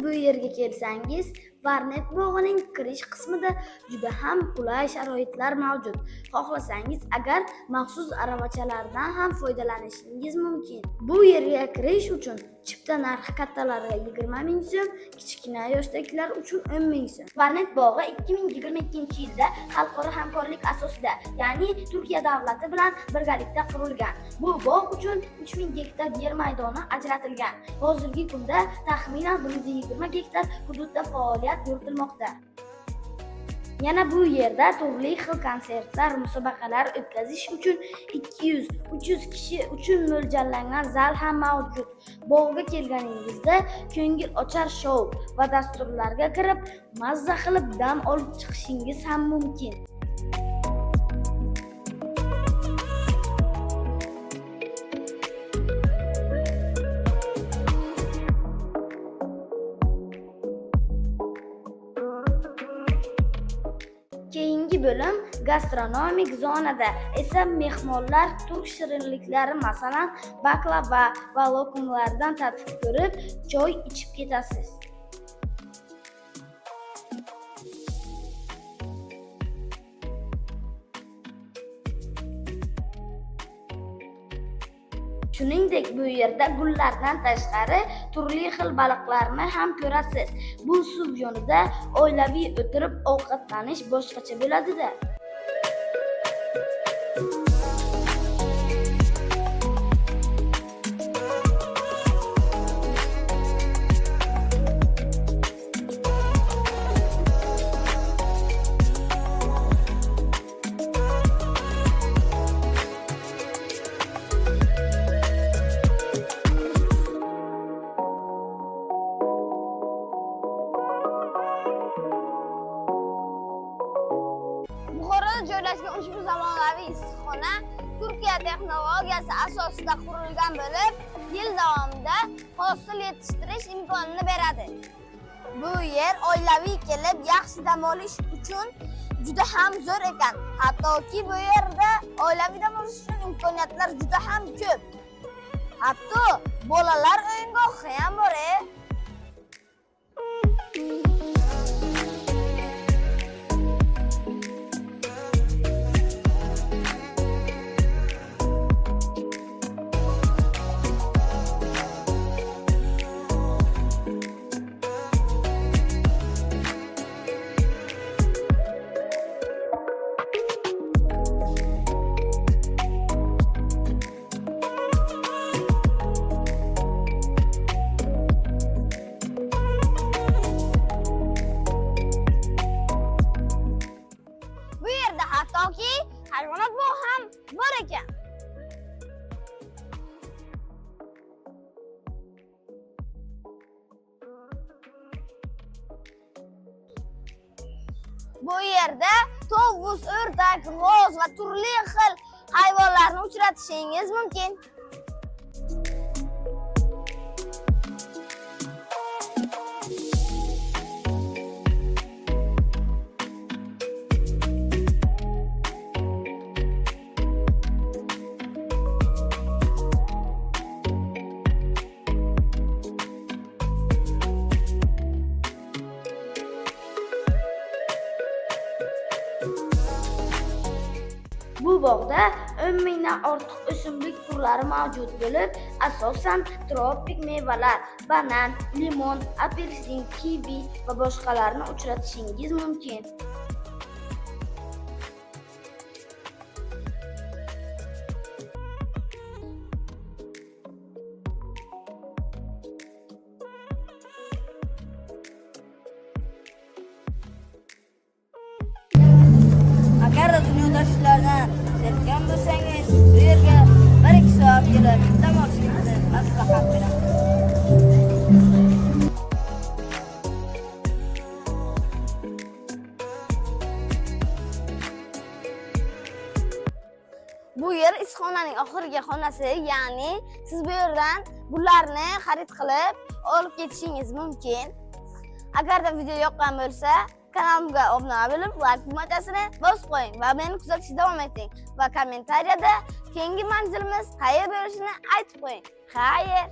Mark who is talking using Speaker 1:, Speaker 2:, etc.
Speaker 1: bu yerga kelsangiz, Varnet bog'ining kirish qismida juda ham qulay sharoitlar mavjud. Xohlasangiz agar maxsus aravachalardan ham foydalanishingiz mumkin. Bu yerga kirish uchun chipta narxi kattalarga 20 ming so'm, kichkina yoshdagilar uchun 10 ming so'm. Varnet bog'i 2022-yilda xalqaro hamkorlik asosida, ya'ni Turkiya davlati bilan birgalikda qurilgan. Bu bog' uchun 3000 gektar yer maydoni ajratilgan. Hozirgi kunda taxminan 120 gektar hududda faoliyat yuritilmoqda. Yana bu yerda turli xil konsertlar, musobaqalar o'tkazish uchun 200-300 kishi uchun mo'ljallangan zal ham mavjud. Bog'ga kelganingizda ko'ngil ochar shou va dasturlarga kirib, mazza qilib dam olib chiqishingiz ham mumkin. Keyingi bo'lim gastronomik zonada esa mehmonlar turk shirinliklari, masalan, baklava va lokumlardan tatib ko'rib, choy ichib ketasiz. Shuningdek, bu yerda gullardan tashqari turli xil baliqlarni ham ko'rasiz. Bu suv yonida oilaviy o'tirib ovqatlanish boshqacha bo'ladi-da.
Speaker 2: Buxoroda joylashgan ushbu zamonaviy issiqxona Turkiya texnologiyasi asosida qurilgan bo'lib, yil davomida hosil yetishtirish imkonini beradi. Bu yer oilaviy kelib yaxshi dam olish uchun juda ham zo'r ekan. Hattoki bu yerda oilaviy dam olish uchun imkoniyatlar juda ham ko'p. Hatto bolalar o'yingohi ham bor. Bu yerda hattoki hayvonot bog'i ham bor ekan. Bu yerda tovuq, o'rdak, g'oz va turli xil hayvonlarni uchratishingiz mumkin.
Speaker 1: Bu bog'da 10 mingdan ortiq o'simlik turlari mavjud bo'lib, asosan tropik mevalar, banan, limon, apelsin, kivi va boshqalarni uchratishingiz mumkin.
Speaker 2: Agarda dunyoda ishlardan zerikkan bo'lsangiz, bu yerga 1-2 soat kelib dam olishingizni maslahat beraman. Bu yer issiqxonaning oxirgi xonasi, ya'ni siz bu yerdan gullarni xarid qilib olib ketishingiz mumkin. Agarda video yoqqan bo'lsa, kanalimga obuna bo'lib, like tugmachasini bosib qo'ying va meni kuzatishda davom eting va kommentariyada keyingi manzilimiz qayer bo'lishini aytib qo'ying. Xayr.